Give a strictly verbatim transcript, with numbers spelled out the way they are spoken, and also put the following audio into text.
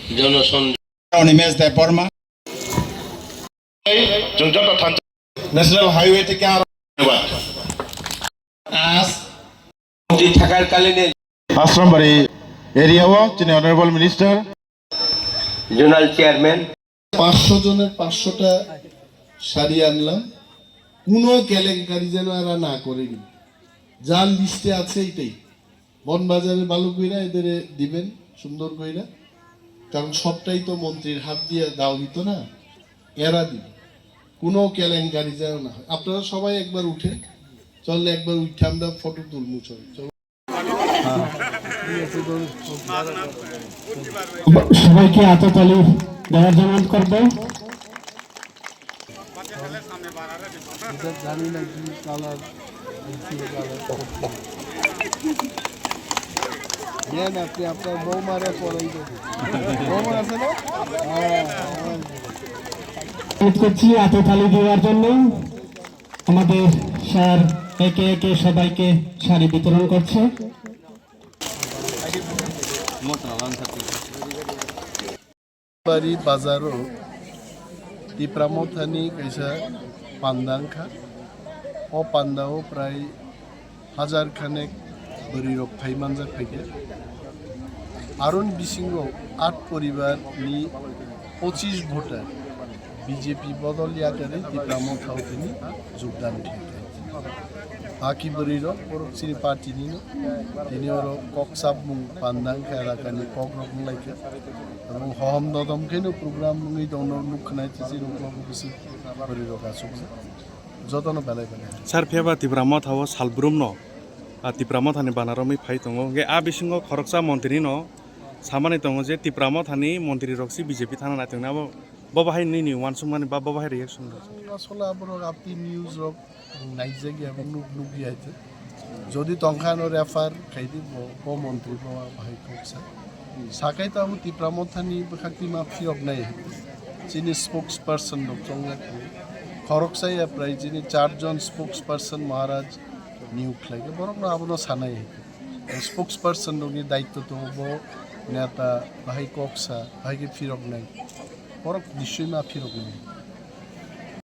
Jonoson. Animesh Debbarma. Chwng joto thansa. National Highway theke aro. Dhanyabad. As মন্ত্রী থাকাকালীন Ashram Bari area o chini Honorable Minister. Zonal Chairman. পাঁচশো জনের পাঁচশোটা শাড়ি আনলাম, কোনো কেলেঙ্কারি যেন এরা না করেনি। যার লিস্টে আছে এটাই। বনবাজারে ভালো কইরা এদের দিবেন, সুন্দর কইরা, কারণ সবটাই তো মন্ত্রীর হাত দিয়ে দেওয়া হইতো না, এরা দিবে। কোনো কেলেঙ্কারি যেন না হয়। আপনারা সবাই একবার উঠেন, চললে একবার উঠে আমরা ফটো তুলবো সবাই। চলো। সবাইকে হাততালি দেওয়ার জন্য অনুরোধ করবো। এটা জানি না কি কালার, কি কালার। নেন, আপনি আপনার বৌমারে পরাই দেবেন। বৌমা আছে না? হ্যাঁ, হ্যাঁ। অনুরোধ করছি হাততালি দেওয়ার জন্য। আমাদের স্যার একে একে সবাইকে শাড়ি বিতরণ করছে। Bari bazaro Tipra Mothani kaisa panda wngkha. O panda o prai hajar khanek bwrwi rok phai manjak phaikha. Aroni bisingo at poribar ni pochis voter B J P bodol yakarwi Tipra Motha o tini jogdan khaikha. Baki bwrwi rok borok chini party ni no, tini oro kok sabmung panda wngkha, elaka ni kok rok wnglaikha. Tabuk hohom dodom khe no program wngwi tongno nuk khwnai, chini uklok bising bwrwi rok achukjak. Jotono belai belai. Sir, phiya ba Tipra Motha o salbrum no, a, Tipra Motha ni bana romwi phai tongo. Hwnkhe a bisingo khoroksa montri no samani tongo je Tipra Motha ni montri rok si B J P thana nai tongo. Abo, bo bahai nini uansukmani ba bo bahai reaction rok? Asole aborok apni news rok naijak ya, nuk, nuk ya. Jodi tongkha no refer khaidi bo, bo montri bo bahai khoksa. Sakai to abo Tipra Mothani bwkhak tima phiyok nai. Chini spokesperson rok chongjak. Khoroksa ya prai chini charjon spokesperson Maharaj niyok khlai khe borok no abono sanai. Spokesperson rokni daitto tongo bo neta bahai koksa, bahai khe phirok nai. Borok nischoi ma phirok nai.